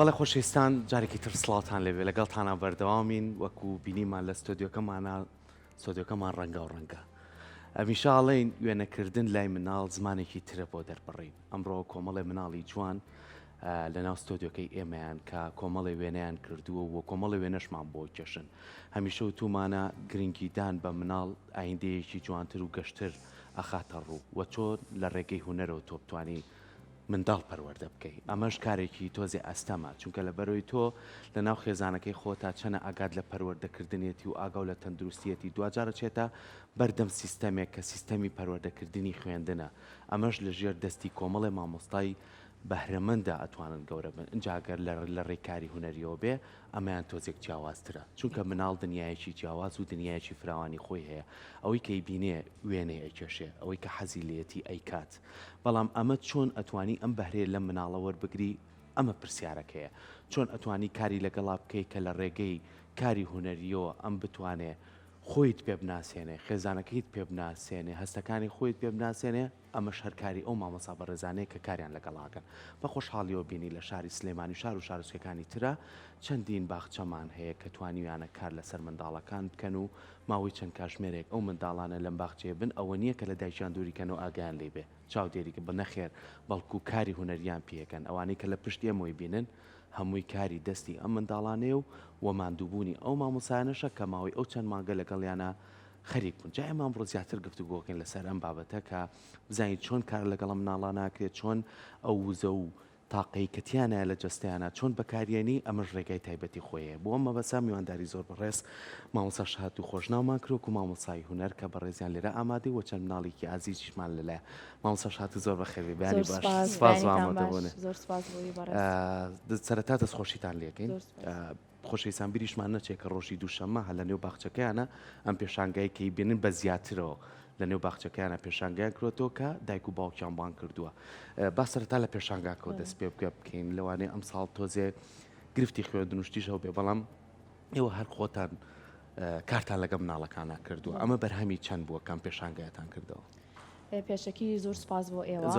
بەڵێ خۆشەویستان جارێکی تر سڵاوتان لێبێ لەگەڵتانا بەردەوامین وەکو بینیمان لە ستۆدیۆکەمانە ستۆدیۆکەمان ڕەنگە و ڕەنگە ئەمیشە ئەڵێین وێنەکردن لای مناڵ زمانێکی ترە بۆ دەربڕین ئەمڕۆ کۆمەڵێ مناڵی جوان لەناو ستۆدیۆکەی ئێمەیان کە کۆمەڵێ وێنەیان کردووە و کۆمەڵێ وێنەشمان بۆ کێشن هەمیشە و تومانە گرنگیدان بە مناڵ ئایندەیەکی جوانتر و گەشتر ئەخاتە ڕوو و چۆن لە ڕێگەی هونەرەوە تۆ بتانی منداڵ پەروەردە بکەی ئەمەش کارێکی تۆزێ ئەستەمە چونکە لەبەرەوەی تۆ لەناو خێزانەکەی خۆتا چەنە ئاگات لە پەروەردەکردنیەتی و ئاگاو لە تەندروستیەتی دواجار ئەچێتە بەردەم سیستەمێک کە سیستەمی پەروەردەکردنی خوێندنە ئەمەش لەژێر دەستی کۆمەڵێ مامۆستای بەهرەمەندا ئەتوانن گەورە بن ئینجا گەر لە ڕێی کاری هونەریەوە بێ ئەمەیان تۆزێک جیاوازترە چونکە مناڵ دنیایەکی جیاواز و دنیایەکی فراوانی خۆی هەیە ئەوەی کە ئەیبینێ وێنەی ئەکێشێ ئەوەی کە حەزی لێیەتی ئەیکات بەڵام ئەمە چۆن ئەتوانی ئەم بەهرەیە لەم مناڵە وەربگری ئەمە پرسیارەکەیە چۆن ئەتوانی کاری لەگەڵا بکەی کە لە ڕێگەی کاری هونەریەوە ئەم بتوانێ خۆیت پێ بناسێنێ خێزانەکەیت پێ بناسێنێ هەستەکانی خۆیت پێ بناسێنێ ئەمەش هەر کاری ئەو مامۆستا بەڕێزانەیە کە کاریان لەگەڵا ئەکەن. بە خۆشحاڵیەوە بینی لە شاری سلێمانی و شار و شارۆچکەکانی ترا چەندین باخچەمان هەیە کە توانیویانە کار لەسەر منداڵەکان بکەن و ماوەی چەند کاژمێرێک ئەو منداڵانە لەم باخچەیە بن ئەوە نیە کە لە دایکیان دووری کەن و ئاگایان لێی بێ چاودێری بە نەخێر بەڵکو کاری هونەریان پێکەن ئەوانەی کە لە پشت ئێمەوەی بینن هەمووی کاری دەستی ئەم منداڵانەیە و وە ماندووبوونی ئەو مامۆستایانەشە کە ماوەی ئەو چەند مانگە لەگەڵیانە خەریک بوون جا ئێمە ئەمڕۆ زیاتر گفتوگۆکەین لەسەر ئەم بابەتە کە بزانین چۆن کار لەگەڵ ئەم مناڵانە ئەکرێت چۆن ئەو وزە و تاقەی کە تیانایە لە جەستەیانە چۆن بەکاریێنی ئەمەش ڕێگای تایبەتی خۆی هەیە بۆ ئەم مەبەسە میوانداری زۆر بەڕێز مامۆستا شەهات و خۆشناومان کرد وەکو مامۆستای هونەر کە بەڕێزیان لێرە ئامادەی و چەند مناڵێکی ئازیزیشمان لەلایە مامۆستا شەهات زۆر بەخێربێی بەیانی زۆر باش سپاس سپاس بۆ بەیانیتان باش ئامادەبوونت زۆر سپاس بۆ بەڕێز سەرەتا دەستخۆشیتان لێکەین زۆر سپاس. خۆشەویستان بیریشمان نەچێت کە ڕۆژی دووشەممە هە لە نێو باخچەکەیانە ئەم پێشانگای کەی بینن بە زیاترەوە لە نێو باخچەکەیانە پێشانگایان کرۆتەوە کە دایک و باوکیان بانگ کردووە با سەرەتا لە پێشانگاکەوە دەست پێ بکە بکەین لەوانەیە ئەم ساڵ تۆزێ گرفتی خوێندن و شتیش هەبێ بەڵام ئێوە هەر خۆتان کارتان لەگە مناڵەکانە کردووە ئەمە بەرهەمی چەند بووە کەم پێشانگایتان کردەوە پێشەکی زۆر سپاس بۆ ئێوە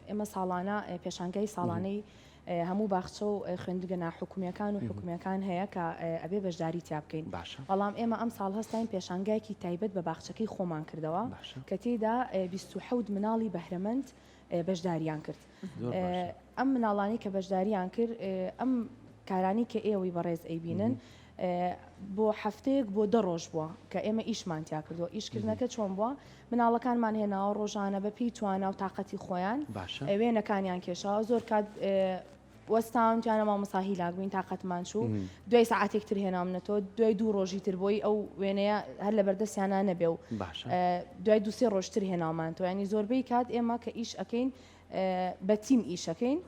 ئێمە ساڵانە پێشانگای ساڵانەی هەموو باخچە و خوێندنگە ناحکومییەکان و حکومییەکان هەیە کە ئەبێ بەشداری تیا بکەین. باشە. بەڵام ئێمە ئەمساڵ هەستاین پێشانگایەکی تایبەت بە باخچەکەی خۆمان کردەوە باشە. کە تێیدا 27 مناڵی بەهرەمەند بەشداریان کرد. زۆر باشە. ئەم مناڵانەی کە بەشداریان کرد ئەم کارانەی کە ئێوەی بەڕێز ئەیبینن بۆ هەفتەیەک بۆ دە ڕۆژ بووە کە ئێمە ئیشمان تیا کردووە. ئیشکردنەکە چۆن بووە؟ مناڵەکانمان هێناوە ڕۆژانە بە پێی توانا و تاقەتی خۆیان باشە. وێنەکانیان کێشاوە زۆر کات وەستاون تیانە مامۆستا هیلاک بووین تاقەتمان چوو دوای سەعاتێک تر هێنامنەتەوە دوای دوو ڕۆژی تر بۆی ئەو وێنەیە هەر لە بەردەستیانا نەبێ و باشە. دوای دوو سێ ڕۆژ تر هێناومانەوە ینی زۆربەی کات ئێمە کە ئیش ئەکەین بە تیم ئیشەکەین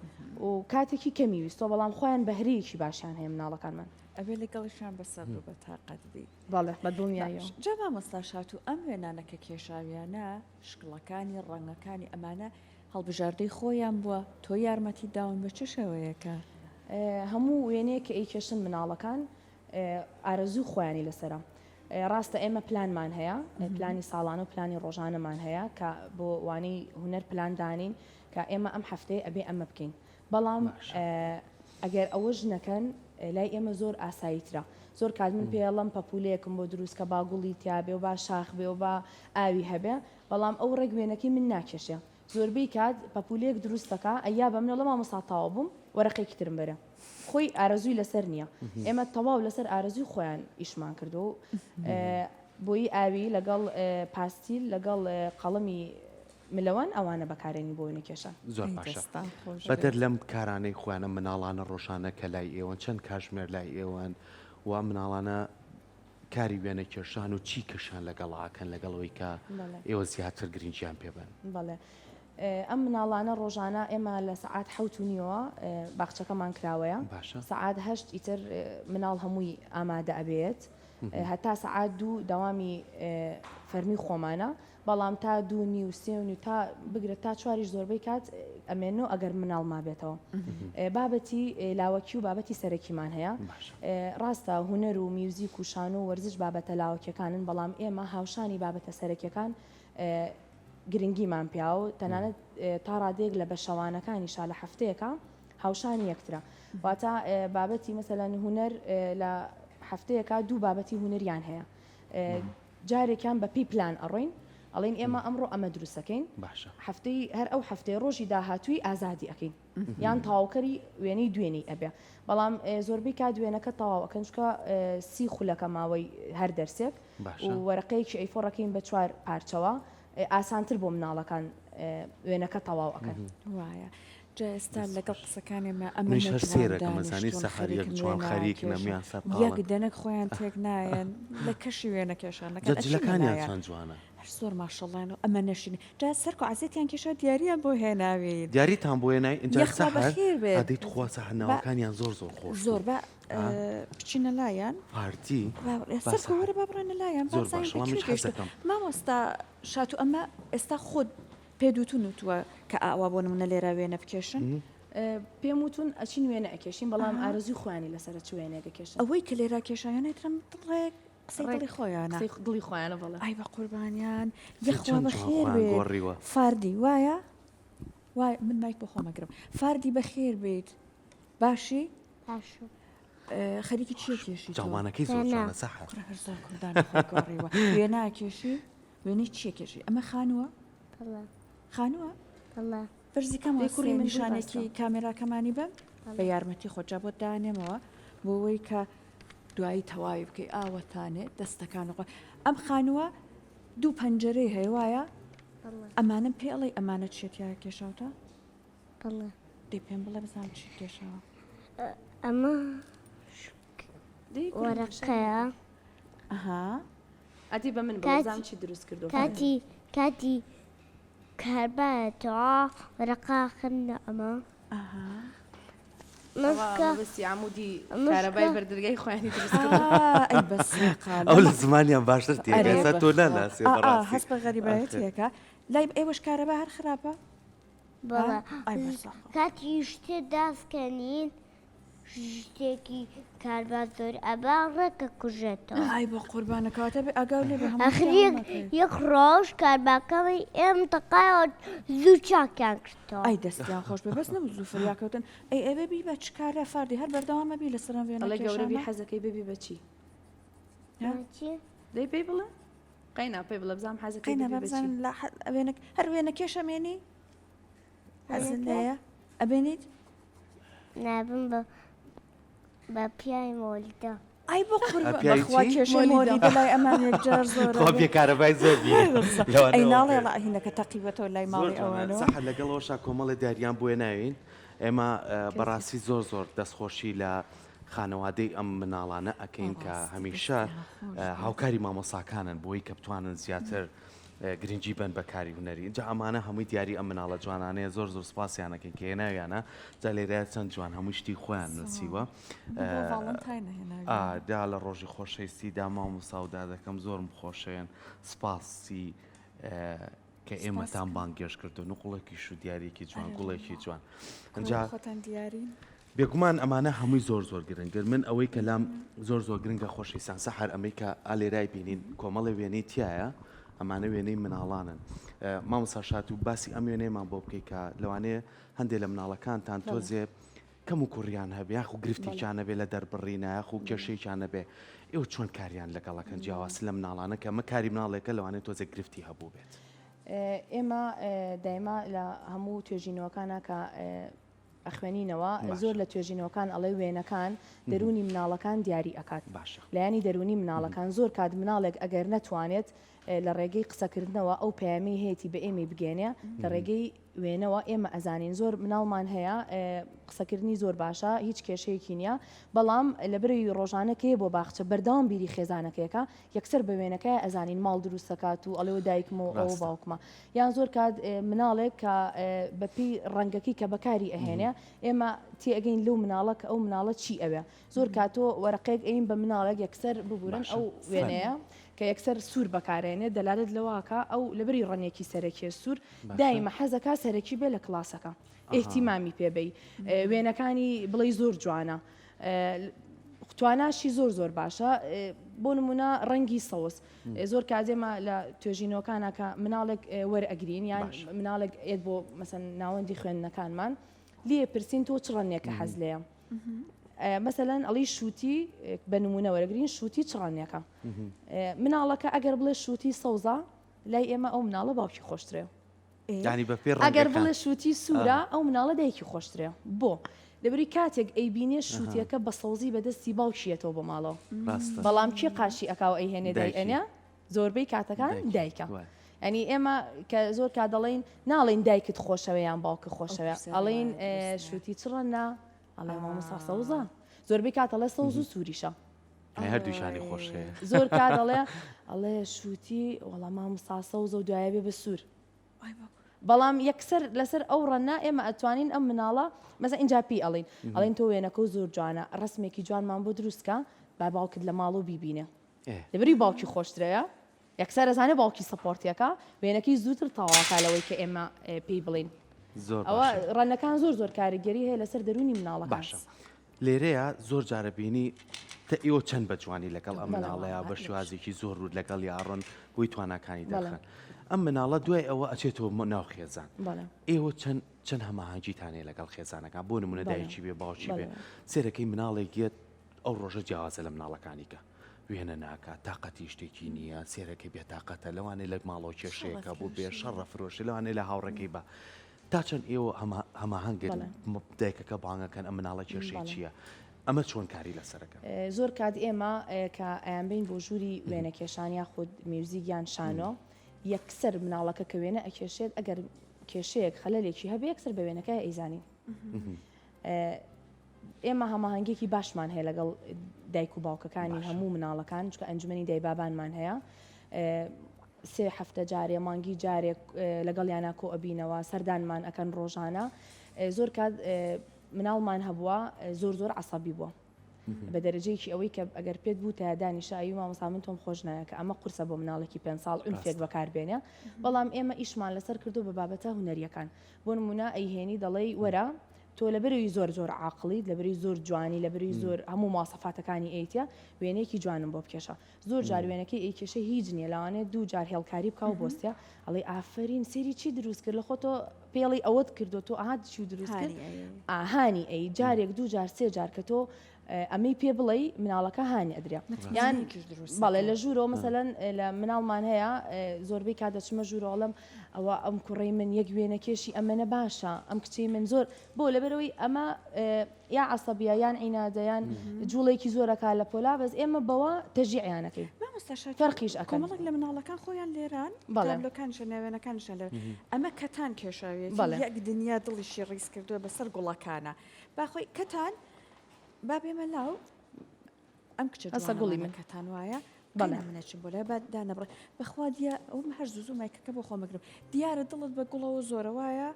و کاتێکی کەمی ویستەوە بەڵام خۆیان بەهرەیەکی باشیان هەیە مناڵەکانمان. ئەبێ لەگەڵیشیان بە سەبر و بە تاقەت بی. بەڵێ بە دڵنیاییەوە. باش جا مامۆستا شاتوو ئەم وێنانە کە کێشاویانە شکڵەکانی ڕەنگەکانی ئەمانە هەڵبژاردەی خۆیان بووە تۆ یارمەتیت داون بە چ شێوەیەکە؟ هەموو وێنەیەک کە ئەیکێشن مناڵەکان ئارەزووی خۆیانی لەسەرە ڕاستە ئێمە پلانمان هەیە پلانی ساڵانە و پلانی ڕۆژانەمان هەیە کە بۆ وانەی هونەر پلان دانین کە ئێمە ئەم هەفتەیە ئەبێ ئەمە بکەین بەڵام ئەگەر ئەوەش نەکەن لای ئێمە زۆر ئاساییترە زۆر کات من پێڵم پەپولەیەکم بۆ دروست کە با گوڵی تیابێ و با شاخ بێ و با ئاوی هەبێ بەڵام ئەو ڕێک وێنەکەی من ناکێشێ زۆربەی کات پەپولەیەک دروست دەکا ئەیا بە منەڵە مامۆستا تەواو بووم وەرەقێکی ترم بەرە خۆی ئارەزووی لەسەر نییە ئێمە تەواو لەسەر ئارەزووی خۆیان ئیشمان کردو بۆیی ئاوی لەگەڵ پاستیل لەگەڵ قەڵەمی ملەوەن ئەوانە بەکارێنین بۆ وێنەکێشان. زۆر ئەی باشە دەستان خۆش بەدەر بێت. لەم کارانەی خۆیانە مناڵانە ڕۆژانە کە لای ئێوەن چەند کاژمێر لای ئێوەن و ئەم مناڵانە کاری وێنە کێشان و چی کەشیان لەگەڵا ئەکەن لەگەڵ ئەوەی کە بەڵێ. ئێوە زیاتر گرنگیان پێ بەن؟ بەڵێ ئەم مناڵانە ڕۆژانە ئێمە لە سەعات حەوت و نیوەوە باخچەکەمان کراوەیە باشە. سەعات هەشت ئیتر مناڵ هەمووی ئامادە ئەبێت هەتا سەعات دوو دەوامی فەرمی خۆمانە بەڵام تا دوو نیو سێ و نیو تا بگرە تا چواریش زۆربەی کات ئەمێنەوە ئەگەر مناڵ مابێتەوە بابەتی لاوەکی و بابەتی سەرەکیمان هەیە ڕاستە هونەر و میوزیک و شانۆ و وەرزش بابەتە لاوەکیەکانن بەڵام ئێمە هاوشانی بابەتە سەرەکیەکان گرنگیمان پیا و تەنانەت تا ڕادەیەک لە بەشەوانەکانیشا لە هەفتەیەکە. هاوشانی یەکترە واتە بابەتی مەسەلەن هونەر لە هەفتەیەکا دوو بابەتی هونەریان هەیە جارێکیان بە پێی پلان ئەڕۆین ئەڵێین ئێمە ئەمڕۆ ئەمە دروستەکەین باشە هەفتەی هەر ئەو هەفتەیە ڕۆژی داهاتووی ئازادی ئەکەین یان تەواوکەری وێنەی دوێنێی ئەبێ بەڵام زۆربەی کات وێنەکە تەواو ئەکەن چونکە سی خولەکە ماوەی هەر دەرسێک باشە و وەرەقەیەکی A four ەکەین بە چوار پارچەوە ئاسانتر بۆ مناڵەکان وێنەکە تەواو ئەکەن. وایە جا ئێستا لەگەڵ قسەکانی مە ئەمە منیش هەر جوان سەیرەکەم ئەزانی دانیشتوون سەحەر یەک خەریکن جوان وێنە خەریکنە ئەکێشن میان یەک سەرقاڵن دەنک خۆیان تێک نایەن لە کەشی وێنە کێشانەکەن جا ئەچینە جلەکانیان لایان چەند جوانە. هەر زۆر ماشەڵڵان و ئەمە نەشینی جا سەرکۆ عەزێتیان کێشا دیاریان بۆ هێناوین دیاریتان بۆ هێنای ئینجا یەخوا سەحەر بەخێر بێت ئەدەی تخوا سەحەر با ناوەکانیان زۆر زۆر خۆش زۆر بوو با ئا بچینە لایان پارتی با با سەرکۆ سەحەر وەرە با بڕۆینە لایان با زۆر بزانین باشە بە وەڵا کوێ منیش حەز گەیشتوون دەکەم. مامۆستا شاتوو ئەمە ئێستا خۆت پێت وتون وتووە کە ئاوا بۆ نمونە لێرە وێنە بکێشن؟ پێم وتون ئەچین وێنە ئەکێشین بەڵام ئارەزوی خۆیانی لەسەرە چ وێنەیەک ئەکێشن. ئەوەی کە لێرە کێشاویانە ئیتر ڕێک قسەی ڕێک دڵی خۆیانە. قسەی دڵی خۆیانە بەڵێ. ئای بە قوربانیان چەند یەخوا جوان بەخێر خۆیان بێت گۆڕیوە. فاردی وایە؟ وایە من مایک بۆ خۆم ئەگرم فاردی بەخێر بێیت باشی؟ باشم. خەریکی چیە کێشی تۆ؟ جامانەکەی زۆر وێنە. جوانە سەحەر. کوڕە هەر زۆر کوردانە خۆی گۆڕیوە وێنە ئەکێشی؟ وێنەی چیە کێشی؟ ئەمە خانووە؟ بەڵێ. خانووە؟ بەڵێ. بەرزی کەم دەی کوڕی وەسێ من بۆی نیشانێکی باسکە. کامێراکەمانی بەم بە بەڵێ. یارمەتی خۆت جا بۆت دانێمەوە بۆ وەی کە دوایی تەواوی بکەی ئاوەتانێ دەستەکان خۆ ئەم خانووە دوو پەنجەرەی هەیە وایە؟ بەڵێ. ئەمانەم پێ ئەڵێی ئەمانە چیە تیا کێشاوتە؟ بەڵێ. دەی پێم بڵێ بزانم چیت کێشاوە. ئەمە دەی کوڕی من شەرم وەرەقەیە. نەکە. ئەها. ئەدی بە من بڵێ کاتی بزانم چیت دروست کردووە کاتی فەرموو. کاتی کاربایەتەوە وەرەقە خەنە ئەمە. ئەها. ئەوە مەشکە مەبەستی عەمودی مەشکە کارەبای بەردەرگای خۆیانی دروست کردووە. ئا ئەی بەس ساقال ئەو ئەمە لە زمانیان باشتر تێگا ئەرێ ئێستا تۆ بەخوا ناناسێ ئا ئا بەڕاستی هەست بە ئاخر. غەریبایەتیەکە لای ئێوەش کارەبا هەر خراپە؟ ها بەڵێ ئای بەس ساقال. کاتی شتێ داسکەنین شتێکی کاربا زۆر ئەبا ڕێکە کوژێتەوە. ئای بە قوربانە کەواتە بێ ئاگاو لێ بێ هەموو ئاخر شتیان یەک نەکەی. یەک ڕۆژ کارباکەی ئێم تەقایەوە زوو چاکیان کردەوە. ئای دەستیان خۆش بێ بەس نەبوو زوو فریا کەوتن ئەی ئەبێ بی بە چ کارە فاردی هەر بەردەوامە بی لەسەر ئەم وێنە ئەڵێ گەورە بی کێشانە؟ حەزەکەی ببی بە چی؟ ها؟ چی؟ دەی پێی بڵێ قەینا پێی بڵێ بزانم حەزەکەی قەینا ببی با بە چی؟ بزانم لە حە وێنە هەر وێنە کێشە مێنی؟ حەزت وێنەکە؟ لێیە ئەبێنیت؟ نابم بە بە پیاوی مۆلیدە. ئای بۆ قوربان پیاوی بەخوا چی؟ کێشەی مۆلیدە. مۆلیدە لای ئەمان یەکجار زۆرە خوا بێ. پێ کارەبای زۆر بی ئەی لەوانەوە ناڵێ بێ. هینەکە تەقیوەتەوە لای زۆر ماڵی جوانە ئەوانەوە. سەحەر لەگەڵ ئەوەشا کۆمەڵێ دیاریان بۆیە ناوین ئێمە بەڕاستی زۆر زۆر دەستخۆشی لە خانەوادەی ئەم مناڵانە ئەکەین کە بەڕاستی هەمیشە دەستیان خۆش بێ. هاوکاری مامۆساکانن بۆی کە بتوانن زیاتر گرنگی بەن بە کاری هونەری ئینجا ئەمانە هەمووی دیاری ئەم مناڵە جوانانەیە زۆر زۆر سپاسیان ئەکەین کە هێناویانە جا لێرە چەند جوان هەموو شتی خۆیان نووسیوە دا لە ڕۆژی خۆشەویستی دا مامۆستا و دادەکەم زۆرم خۆشەوێن سپاسی کە ئێمەتان بانگێش کردو نقڵێکیش و دیارێکی جوان گوڵێکی جوان ئەجا خۆتان دیارین بێگومان ئەمانە هەمووی زۆر زۆر گرنگن من ئەوەی کە لام زۆر زۆر گرنگە خۆشەویستان سەحەر ئەمەی کە ئا لێرای بینین کۆمەڵێ وێنەی تیایە ئەمانە وێنەی مناڵانن مامۆستا شاتوو باسی ئەم وێنەیەمان بۆ بکەی کە لەوانەیە هەندێک لە مناڵەکانتان تۆزێ کەم و کوڕیان هەبێ یاخو گرفتێکیان هەبێ لە دەربڕینە یاخو کێشەیەکیان هەبێ ئێوە چۆن کاریان لەگەڵەکەن جیاواز لە مناڵانە کە ئەمە کاری مناڵێکە لەوانەیە تۆزێک گرفتی هەبوو بێت. ئێمە دایما لە هەموو توێژینەوەکانە کە ئەخوێنینەوە زۆر لە توێژینەوەکان ئەڵێ وێنەکان دەروونی مناڵەکان دیاری ئەکات باشە لایەنی دەروونی مناڵەکان زۆر کات مناڵێک ئەگەر نەتوانێت لە ڕێگەی قسەکردنەوە ئەو پەیامی هەیەی بە ئێمەی بگەێنێ لە ڕێگەی وێنەوە ئێمە ئەزانین زۆر مناڵمان هەیە قسەکردنی زۆر باشە هیچ کێشەیەکی نییە بەڵام لە بری ڕۆژانەکەی بۆ باخچە بەردەوام بیری خێزانەکەیەکە یەکسەر بە وێنەکە ئەزانین ماڵ دروستەکات و ئەڵێ دایکم و ئەو باوکمە یان زۆر کات مناڵێک کە بەپێی ڕەنگەکەی کە بەکاری ئەهێنێ ئێمە تێئەگەین لەو مناڵە کە ئەو مناڵە چی ئەوێ زۆر کات تۆ وەرەقەیەک ئەین بە مناڵێک یەکسەر ببورن ئەو وێنەیە کە یەکسەر سوور بەکارێنێ دەلالت لەوەکە ئەو لەبری ڕەنگێکی سەرەکیە سوور دایمە حەزەکا سەرەکی بێ لە کڵاسەکە ئیهتیمامی پێ بەی وێنەکانی بڵێی زۆر جوانە تواناشی زۆر زۆر باشە بۆ نمونە ڕەنگی سەوز زۆر کات ئێمە لە توێژینەوەکانە کە مناڵێک وەرئەگرین یان مناڵێک ئێت بۆ مەسەن ناوەندی خوێندنەکانمان. لێ پرسین تۆ چ ڕەنگێکە حەز لێیە مەسەلەن ئەڵی شووتی بە نمونە وەرەگرین شووتی چ ڕەنگێکە مناڵەکە ئەگەر بڵێ شووتی سەوزە لای ئێمە ئەو مناڵە باوکی خۆشترێ یانی بە پێ ئەگەر بڵێ شووتی سوورە ئەو مناڵە دایکی خۆشترێ بۆ لەبری کاتێک ئەیبینێ شووتیەکە بە سەوزی بەدەستی باوکیەتەوە بۆ ماڵەوە بەڵام کێ قاشی ئەکاو ئەیهێنێ دای ئەنێ زۆربەی کاتەکان دایکە ینی ئێمە کە زۆر کا دەڵین ناڵین دایکت خۆشەوە یان باوکە خۆشەوە ئەڵین شووتی چڕە نا ئەڵێ مامۆستا سەوزە زۆربەی کات ئەڵێ سەوز و سووریشە هەردووشانی خۆش هەیە زۆر کات ئەڵێ ئەڵێ شووتی وەڵا مامۆستا سەوزە و دوایە بێ بە سوور بەڵام یەکسەر لەسەر ئەو ڕەنە ئێمە ئەتوانین ئەم مناڵە مەسە ئینجا پێی ئەڵین ئەڵێن تۆ وێنەکە و زۆر جوانە ڕسمێکی جوانمان بۆ دروستکە با باوکت لە ماڵ و بیبینێ لەبری باوکی خۆشترەیە یەکسەر ئەزانێ باوکی سەپۆرتیەکە وێنەکەی زووتر تەواوەکا لەوەی کە ئێمە پێی بڵین زۆر ئەوە ڕەنەکان زۆر زۆر کاریگەری هەیە لەسەر دەروونی مناڵەکان باشە لێرەیە زۆر جارە بینی تە ئێوە چەند بە جوانی لەگەڵ ئەم مناڵەیە بە شێوازێکی زۆر ورد لەگەڵ یاڕۆن بۆی تواناکانی دەرخەن ئەم مناڵە دوای ئەوە ئەچێتەوە ناو خێزان ئێوە چەند چەند هەماهەنگیتان هەیە لەگەڵ خێزانەکان بۆ نمونە دایکی بێ باوکی بێ سێرەکەی مناڵێک یەت ئەو ڕۆژە جیاوازە لە مناڵەکانی کە وێنە ناکات تاقەتی شتێکی نییە سێرەکەی بێتاقەتە لەوانەیە لە ماڵەوە کێشەیەکە بوو بێ شەڕە فرۆشی لەوانەیە لە هاوڕێکەی بە تا چەند ئێوە هەماهەنگن دایکەکە بانگەکەن ئەم مناڵە کێشەی چییە؟ ئەمە چۆن کاری لەسەرەکە؟ زۆر کات ئێمە کە ئەیانبەین بۆ ژووری وێنەکێشان یاخود میوزیک یان شانۆ یەکسەر مناڵەکە کە وێنە ئەکێشێت ئەگەر کێشەیەک خەلەلێکی هەبێ یەکسەر بە وێنەکە ئەیزانین. ئێمە هەماهەنگیەکی باشمان هەیە لەگەڵ دایک و باوکەکانی هەموو مناڵەکان چکە ئەنجومەنی دایبابانمان هەیە سێ هەفتە جارێ مانگی جارێک لەگەڵ یانە کۆ ئەبینەوە سەردانمان ئەکەن ڕۆژانە زۆر کات مناڵمان هەبووە زۆر زۆر عسەبی بووە بە دەرەجەیەکی ئەوەی کە ئەگەر پێت بوو تا دانیشە ئەی مامۆستا من تۆم خۆش نایە کە ئەمە قورسە بۆ مناڵێکی پێ ساڵ عونفێک بەکاربێنێ بەڵام ئێمە ئیشمان لەسەر کردو بە بابەتە هونەریەکان بۆ نمونە ئەیهێنی دەڵێی وەرە تۆ لەبەرەوی زۆر زۆر عاقڵیت لەبەری زۆر جوانی لەبەری زۆر هەموو مواسەفاتەکانی ئەیتە وێنەیەکی جوانم بۆ بکێشە زۆر جار وێنەکەی ئەیکێشە هیچ نییە لەوانەیە دوو جار هێڵکاری بکا و بۆستە ئەڵێ ئافرین سێری چی دروست کرد لە خۆتۆ پێڵی ئەوەت کردو تۆ ئەها چی دروست کرد ئاهانی ئەی جارێک دوو جار سێ جار کە تۆ ئەمەی پێ بڵێی مناڵەکە هانی ئەدرێ یان بەڵێ لە ژوورەوە مەسەلەن لە مناڵمان هەیە زۆربەی کات دەچمە ژوورەوەڵم ئەوە ئەم کوڕەی من یەک وێنەکێشی ئەمەە باشە ئەم کچەی من زۆر بۆ لەبەرەوەی ئەمە یا عسەبیە یان عینادەیان جوڵێکی زۆرەکە لە پۆلا بەس ئێمە بەوە تەژیعیانەکەی فەرقیش ئەکەن کۆمەڵێک لە مناڵەکان خۆیان لێران تابلۆکانیشە ناوێنەکانیشان لێرە ئەمە کەتان کێشاویەتی یەک دنیا دڵیشی ڕیز کردووە بەسەر گوڵەکانە با خۆی کەتان با بێمە لاو ئەم کچە هەسە گوڵی من کەتان وایە بەڵێ منەچم بۆ لای با دانەبڕێ بەخوا دیا ئەوم هەر زوو زوو مایکەکە بۆ خۆم بگرم دیارە دڵت بە گوڵەوە زۆرە وایە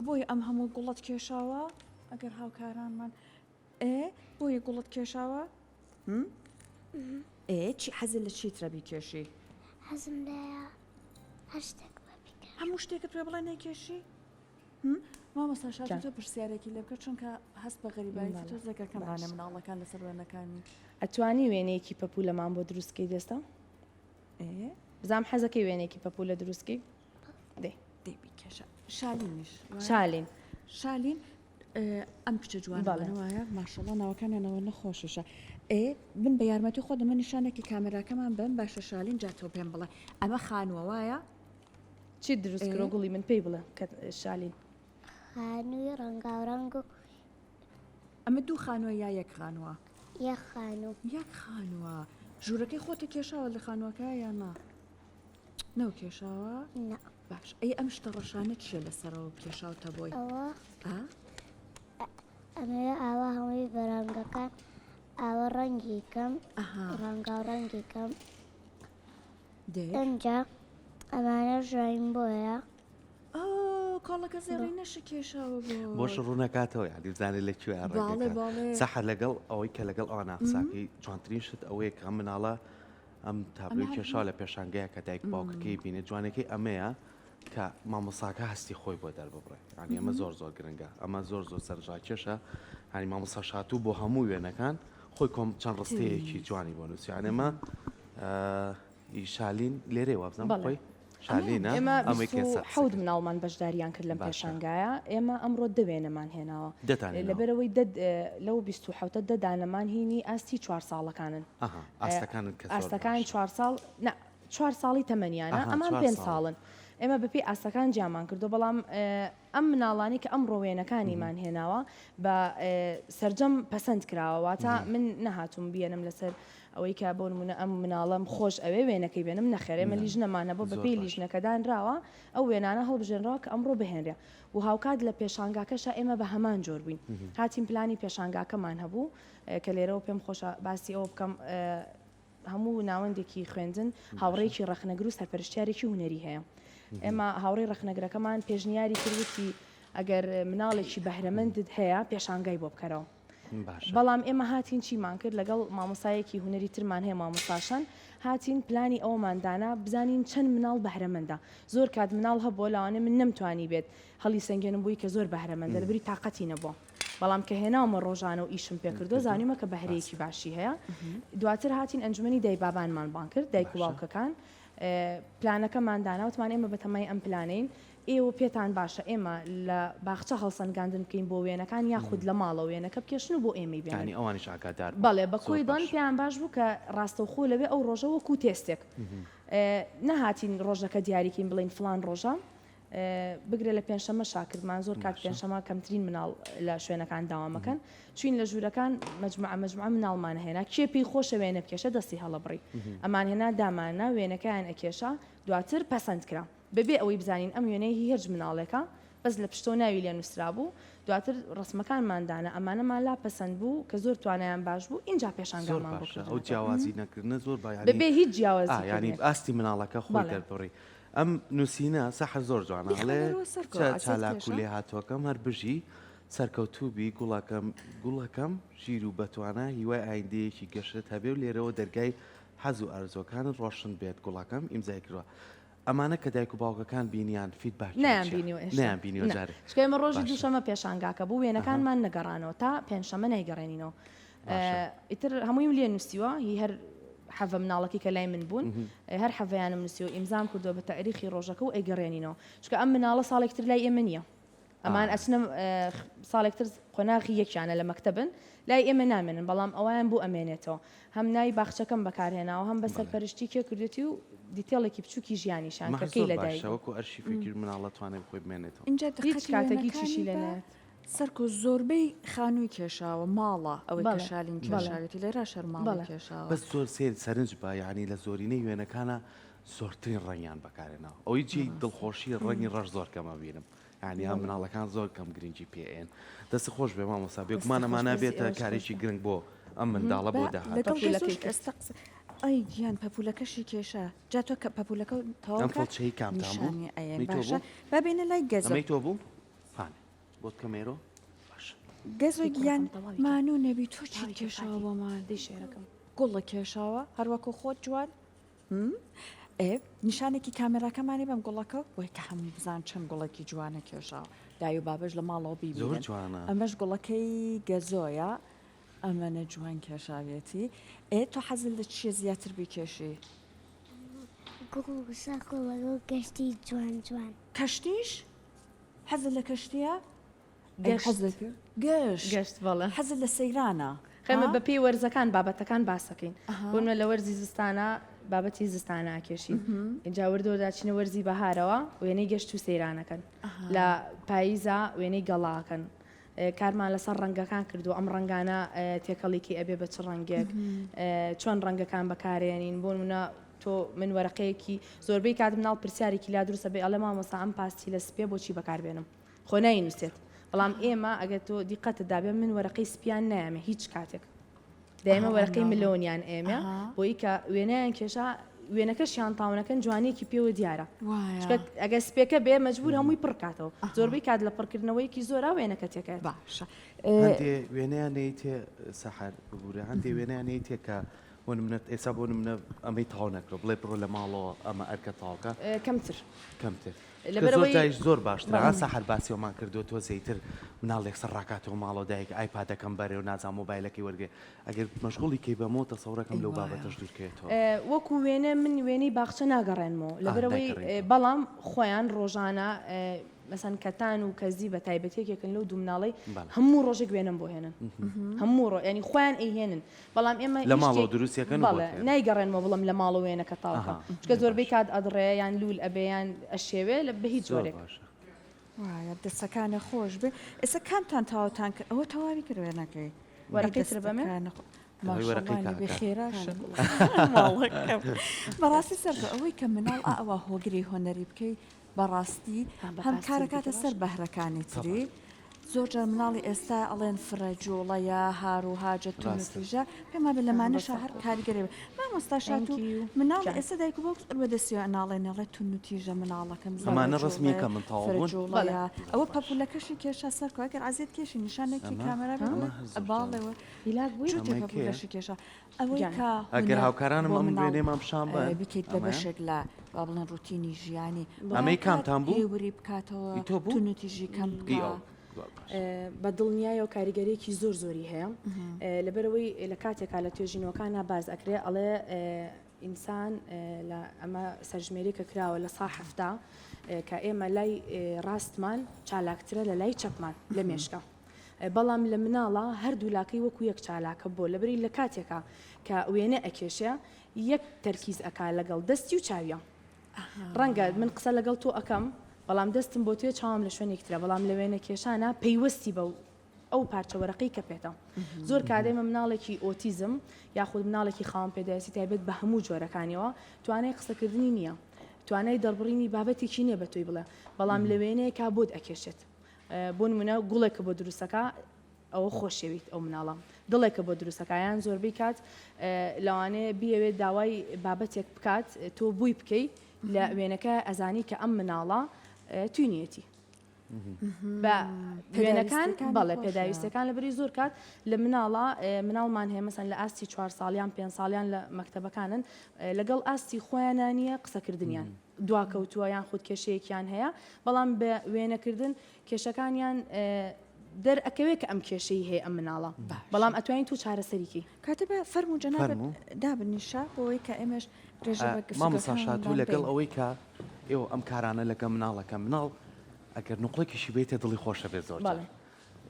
بۆیە ئەم هەموو گوڵت کێشاوە ئەگەر هاوکارانمان ئێ بۆیە گوڵت کێشاوە ئێ چی حەزت لە چیترە بیکێشی حەزم لەیە هەر شتێک بە بیکێشم هەموو شتێکت پێ بڵێ نەیکێشی مامۆستا شادی تۆ پرسیارێکی لێ بکە چونکە هەست بە غەریبایەتی تۆ زەگەکەم ڕانێ مناڵەکان لەسەر وێنەکانی ئەتوانی وێنەیەکی پەپوولەمان بۆ دروستکەی دەستە بزانام حەزەکەی وێنەیەکی پەپوولە دروستکەی دێ دێ بیکێشە شالینیش شالین شالین ئەم کچە جوانە وایە ماشەڵا ناوەکانیانەوە نەخۆشیشە ئێ من بە یارمەتی خۆ دەمە نیشانێکی کامێراکەمان بم باشە شالین جا تۆ پێم بڵێ ئەمە خانووە وایە چیت دروست کرۆ گوڵی من پێی بڵێ کە شالین. خانووی ڕەنگاوڕەنگ و. ئەمە دوو خانووە یا یەک خانووە؟ یەک خانوو. یەک خانووە. ژوورەکەی خۆتە کێشاوە لە خانووەکە یا نا؟ نەو کێشاوە؟ نا. باش ئەی ئەم شتە ڕەشانە چییە لەسەرەوە کێشاوتە بۆی؟ ئەوە. ئا؟ ئەمەوێ ئاوا هەمووی بە ڕەنگەکان ئاوا ڕەنگی کەم ئەها. ڕەنگاوڕەنگی کەم. دێ. ئنجا ئەمانەش ڕەینبۆیە. ئۆ کۆڵەکە زێڕینەشی کێشاوە بۆ. بۆش ڕوونەکاتەوە یانی بزانێت لە کوێ باڵێ باڵێ. سەحەر لەگەڵ ئەوەی کە لەگەڵ ئەوان قساکەی جوانترین شت ئەوەیە کە ئەم مناڵە ئەم تابلۆی کێشاوە لە پێشانگەیە کە دایک باوکەکەی بینێت جوانەکەی ئەمەیە کە مامۆساکە هەستی خۆی بۆ دەرببڕێ یانی ئەمە زۆر زۆر گرنگە ئەمە زۆر زۆر سەرنجڕاکێشە هەنی مامۆسا شاتوو بۆ هەموو وێنەکان خۆی کۆم چەند ڕستەیەکی جوانی بۆ نووسی یانی ئەمە ی شالین لێرەی وابزانم بەڵێ. خۆی. شالینە ئێمە ئەمەی کە ئێستا قسە 27 کرد. مناڵمان بەشداریان کرد لەم باشە. پێشانگایە ئێمە ئەمڕۆ دە وێنەمان هێناوە دەتان هێناوە. لەبەرئەوەی دە لەو 27 دە دانەمان هینی ئاستی چوار ساڵەکانن ئەها ئاستەکانن کە زۆر ئاستەکان باشە. چوار ساڵ نا چوار ساڵی تەمەنیانە ئەها ئەمان چوار پێنج ساڵ. ساڵن ئێمە بەپێی ئاستەکان جیامان کردووە بەڵام ئەم مناڵانەی کە ئەمڕۆ وێنەکانیمان هێناوە بە سەرجەم پەسەند کراوە واتە من نەهاتووم بیەنم لەسەر ئەوەی کە بۆ نمونە ئەم مناڵەم خۆش ئەوێ وێنەکەی بێنم نەخێر ئێمە لیژنەمان هەبوو بەپێی لیژنەکە دانراوە ئەو وێنانە هەڵبژێنراوە کە ئەمڕۆ بهێنرێ و هاوکات لە پێشانگاکەشا ئێمە بە هەمان جۆر بووین هاتین پلانی پێشانگاکەمان هەبوو کە لێرەوە پێم خۆشە باسی ئەوە بکەم هەموو ناوەندێکی خوێندن هاوڕێیەکی ڕەخنەگر و سەرپەرشتیارێکی هونەری هەیە. ئێمە هاوڕێی ڕەخنەگرەکەمان پێشنیاری کرد وتی ئەگەر مناڵێکی بەهرەمەندت هەیە پێشانگای بۆ بکەرەوە. بەڵام ئێمە هاتین چیمان کرد لەگەڵ مامۆسایەکی هونەری ترمان هەیە مامۆساشان هاتین پلانی ئەوەمان دانا بزانین چەند مناڵ بەهرەمەندە زۆر کات مناڵ هەبووە لەوانەیە من نەمتوانی بێت هەڵیسەنگێنم بۆی کە زۆر بەهرەمەندە لەبری تاقەتی نەبووە. بەڵام کە هێناومە ڕۆژانە و ئیشم پێ کردووە زانیومە کە بەهرەیەکی باشی هەیە دواتر هاتین ئەنجومەنی دایبابانمان بانگ کرد دایک و باوکەکان پلانەکەمان دانا وتمان ئێمە بەتەمای ئەم پلانەین ئێوە پێتان باشە ئێمە لە باخچە هەڵسەنگاندن بکەین بۆ وێنەکان یاخود لە ماڵەوە وێنەکە بکێشن و بۆ ئێمەی بێنن یانی ئەوانیش ئاگادار بوون بەڵێ بە زۆر کۆی دڵ باشە. پێیان باش بوو کە ڕاستەوخۆ لەوێ ئەو ڕۆژە وەکوو تێستێک نەهاتین ڕۆژەکە دیاریکەین بڵێین فڵان ڕۆژە بگرە لە پێنجشەممە شاکردمان زۆر کات پێنجشەمە کەمترین مناڵ لە شوێنەکان داوامەکەن چوین لە ژوورەکان مەجموعە مەجموعە مناڵمان هێنا کێ پێی خۆشە وێنە بکێشە دەستی هەڵەبڕی ئەمان هێنا داماننا وێنەکەیان ئەکێشا دواتر پەسەند کرا بەبێ ئەوەی بزانین ئەم وێنەیە هی هەرج مناڵێکە بەس لە پشتەوە ناوی لێ نووسرابوو دواتر ڕسمەکانمان دانا ئەمانەمان لا پەسەند بوو کە زۆر توانایان باش بوو ئینجا زۆر پێشانگامان بۆ باشە ئەو کردنەوە جیاوازی نەکردنە زۆر با یانی بەبێ هیچ جیاوازی یانی کردنێک ئاستی مناڵەکە خۆی بەڵێ. دەربڕی ئەم نووسینە سەحەر زۆر جوانە ئەڵێ بیخوێنەرەوە سەرکۆ چە عەزیەت چالاک و کێشە. لێهاتووەکەم هەر بژی سەرکەوتوو بی گوڵەکەم گوڵەکەم ژیر و بەتوانا هیوای ئایندەیەکی گەشت هەبێ و لێرەوە دەرگای حەز و ئارزوەکانت ڕۆشن بێت گوڵەکەم ئیمزای کردوە ئەمانە کە دایک و باوکەکان بینیان feedback یان نەیان چیە بینیوە ئێشتا نەیان بینیوە نا جارێ چونکە ئێمە ڕۆژی باشە دووشەمە پێشانگاکە بوو ئەها وێنەکانمان نەگەڕانەوە تا پێنجشەمە نایگەڕێنینەوە باشە ئیتر هەموویم لێ نووسیوە هی هەر حەڤە مناڵەکەی کە لای من بوون هەر حەڤەیانم نووسیوە ئیمزام کردووە بە تاریخی ڕۆژەکە و ئەیگەڕێنینەوە چونکە ئەم مناڵە ساڵێک تر لای ئێمە نییە ئەمان ئەچنە ساڵێک تر قۆناغی یەکیانە لە مەکتەبن لای ئێمە نامێنن بەڵام ئەویان بۆ ئەمێنێتەوە هەم ناوی باخچەکەم بەکارهێناوە هەم بە سەرپەرشتی کێ کردوێتی و detail ێکی بچووکی ژیانیشان کە کەی لەدایک باشە وەکو ئەرشیفێکی مناڵە توانێت خۆی بمێنێتەوە اینجا هیچ دقەتی کاتێک هیچیشی وێنەکانی لێ بە نایەت. سەرکۆ زۆربەی خانووی کێشاوە ماڵە ئەوەی کە بەڵێ شالین بەڵێ کێشاوێتی لێرەش هەر ماڵی بەڵێ. کێشاوە. بەس زۆر سەیر سەرنج بە یانی لە زۆرینەی وێنەکانا زۆرترین ڕەنگیان بەکارهێناوە ئەوەی جێی دڵخۆشی ڕەنگی ڕەش زۆر کەم ئەبینم یانی ئەم بەڵێ. مناڵەکان زۆر کەم گرنگی پێ ئەیەن دەست خۆش بێ مامۆستا دەستت بێگومان خۆش ئەمانە بێ دەستی بێتە ئێوەش خۆش کارێکی بێ. گرنگ بۆ ئەم منداڵە بۆ با داهاتوو لەگەڵ پەپوولەکەی گەزۆش کرد. ئێستا قسە ئەی گیان پەپوولەکەشی کێشا جا تۆ کە پەپوولەکە تەواو ئەم کە فڵچەی کامتان بوو نیشانی ئەیەن ئەمەی تۆ باشە بوو با بێینە لای گەزۆ ئەمەی تۆ بوو فانێ بۆت کەمێرۆ باشە. گەزۆ دەی گیان کوڕەکەم تەواوی کە. مانوو نەبی تۆ چیت تەواوی کە کێشاوە فاتی. بۆمان دەی شێرەکەم. گوڵە کێشاوە هەروەکو خۆت جوان هم؟ ئێ نیشانێکی کامێراکەمانی بەم گوڵەکە بۆی کە هەموو بزان چەند گوڵێکی جوانە کێشاوە دای و بابەش لە ماڵەوە زۆر بیبینن جوانە. ئەمەش گوڵەکەی گەزۆیە ئەمەنە جوان کێشاویەتی ئێ تۆ حەزت لە چییە زیاتر بیکێشی؟ گوڵ و ساق و لەگەڵ گەشتی جوان جوان. کەشتیش؟ حەزت لە کەشتیە؟ گەشت. گەشت. گەشت بەڵێ. حەزت لە سەیرانە؟ خێمە بە پێی وەرزەکان بابەتەکان باسەکەین بۆ نمونە لە وەرزی زستانە بابەتی زستانە ئەکێشین ئینجا وردە وردە ئەچینە وەرزی بەهارەوە وێنەی گەشت و سەیرانەکەن لە پاییزا وێنەی گەڵاکەن کارمان لەسەر ڕەنگەکان کردو ئەم ڕەنگانە تێکەڵی کەی ئەبێ بە چ ڕەنگێک چۆن ڕەنگەکان بەکارێنین بۆ نمونە تۆ من وەرەقەیەکی زۆربەی کات مناڵ پرسیارێکی لا دروستە بێ ئەڵێ مامۆستا ئەم پاستیلە سپیە بۆچی بەکاربێنم خۆ ناینووسێت بەڵام ئێمە ئەگەر تۆ دیقەتت دابێ من وەرەقەی سپیان نایەمێ هیچ کاتێک دایمە وەرەقەی ملۆنیان ئێمە بۆی کە وێنەیان کێشا وێنەکەشیان تاونەکەن جوانیەکی پێوە دیارە ئەگەر سپێکە بێ مەجبور هەمووی پڕکاتەوە زۆربەی کات لە پڕکردنەوەیەکی زۆرا وێنەکە تێکات باشە هەندێ وێنەیان نەیتێ سەحەر ببورە هەندێ وێنەیان نەیتێ کە. بۆ نمونە ئێستا بۆ نمونە ئەمەی تەواو نەکرۆ بڵێ بڕۆ لە ماڵەوە ئەمە ئەرکە تەواوکە کەمتر کەمتر لەبەرئەوەی زۆر زۆر باشترە ها سەحەر باسی ئەومان کردووە تۆ زیتر مناڵ یەکسەر ڕاکاتەوە ماڵەوە دایک ئایپادەکەم بەرێ و نازانم مۆبایلەکەی وەرگێ ئەگەر مەشغوڵی کەی بەمەوە تەسەورەکەم لەو بابەتەش دوورکەوێتەوە. وەکو وێنە من وێنەی باخچە ناگەڕێنمەوە لەبەرئەوەی بەڵام خۆیان ڕۆژانە مەسەن کەتان و کەزی بە تایبەتی یەکێکن لەو دوو مناڵەی هەموو ڕۆژێک وێنەم بۆ هێنن هەموو ڕۆ ینی خۆیان ئەیهێنن بەڵام ئێمە لە ماڵەوە دروستیەکەن بەڵێ نایگەڕێنمەوە بڵم لە ماڵەوە وێنەکە تاوکە چکە زۆربەی کات ئەدڕێ یان لول ئەبێ یان ئەشێوێ لە بە هیچ جۆرێک. وایە دەسەکانە خۆش بێ ئێستا کامتان تەواوتان کرد ئەوە تەواوی کرد وێنەکەی وەرەقەی تر بەمێ خێراشن بەڕاستی سەر ئەوەی کە مناڵ ئەوە هۆگری هۆنەری بکەی بەڕاستی هەم کارەکاتە سەر بەهرەکانی تری زۆر جار مناڵی ئێستا ئەڵێن فرە جوڵەیە هار و هاجە توندوتیژە پێم وابێ لەمانەشا هەر کاریگەری بێ مامۆستا شاتوو مناڵی ئێستا دایک و باوک زۆر بەدەستیەوە ناڵێن ئەڵێ توندوتیژە مناڵەکەم زۆر ئەمانە ڕەسمیەکە من تەواو فرە بوون جوڵەیە ئەوە پەپولەکەشی کێشا سەرکۆ ئەگەر عەزێت کێشی نیشانێکی ئەمە کامێرا بێ ئەمە بڵێ هەر زۆر باڵێ جوانە. وە هیلاک بووی؟ جووتێ ئەمەی کێیە؟ پەپولەشی کێشا ئەوەی گیان. کە ئەگەر هونەر هاوکارانم بۆ ئەم مناڵ وێنەیەمان پیشان بەن بیکەیت بە ئەمەیە؟ بەشێک لە با بڵێن ڕوتینی ژیانی ئەمەی وابکات کامتان بوو؟ هێوری بکاتەوە ئی تۆ بوو؟ توندوتیژی کەم ئی بکا ئەو زۆر باش. بە دڵنیایەوە کاریگەریەکی زۆر زۆری هەیە لەبەرئەوەی لە کاتێکا لە توێژینەوەکانا باس ئەکرێ ئەڵێ ئینسان لە ئەمە سەرژمێریەکە کراوە لە سا 70 کە ئێمە لای ڕاستمان چالاکترە لە لای چەپمان لە مێشکە بەڵام لە مناڵە هەردوو لاکەی وەکو یەک چالاکە بۆ لەبەری لە کاتێکا کە وێنە ئەکێشێ یەک تەرکیز ئەکا لەگەڵ دەستی و چاویە ڕەنگە من قسە لەگەڵ تۆ ئەکەم بەڵام دەستم بۆ تۆیە چاوم لە شوێنێکی ترە بەڵام لە وێنە کێشانا پەیوەستی بە ئەو پارچە وەرەقەی کە پێتە زۆر کات ئێمە مناڵێکی ئۆتیزم یاخود مناڵێکی خاوەن پێداویستی تایبەت بە هەموو جۆرەکانیەوە توانای قسەکردنی نییە توانای دەربڕینی بابەتێکی نییە بە تۆی بڵێ بەڵام لە وێنەیەکا بۆت ئەکێشێت بۆ نمونە گوڵێکە بۆ دروستەکە ئەوە خۆشەویت ئەو مناڵە دڵێکە بۆ دروستەکە یان زۆربەی کات لەوانەیە بیەوێت داوای بابەتێک بکات تۆ بووی بکەی لە وێنەکە ئەزانی کە ئەم مناڵە توینیەتی بە وێنەکان بەڵێ پێداویستەکان لە بری زۆر کات لە مناڵە مناڵمان هەیە مەسەن لە ئاستی چوار ساڵیان پێ ساڵیان لە مەکتەبەکانن لەگەڵ ئاستی خۆیانانیە قسەکردنیان دواکەوتووە یان خود کێشەیەکیان هەیە بەڵام بە وێنەکردن کێشەکانیان دەر ئەکەوێ کە ئەم کێشەی هەیە ئەم مناڵە بەڵام ئەتوانین تۆ چارەسەریکی. کاتە بە فەرموو جەنابت دابنیشە بۆ ئەوەی کە ئێمەش درێژە بە مامۆستا شاتوو گفتوگۆکانمان لەگەڵ بەین. ئەوەی کە ئێوە ئەم کارانە لەگە مناڵەکە مناڵ ئەگەر نوقڵێکیشی بێتە دڵی خۆشە بێت زۆر جار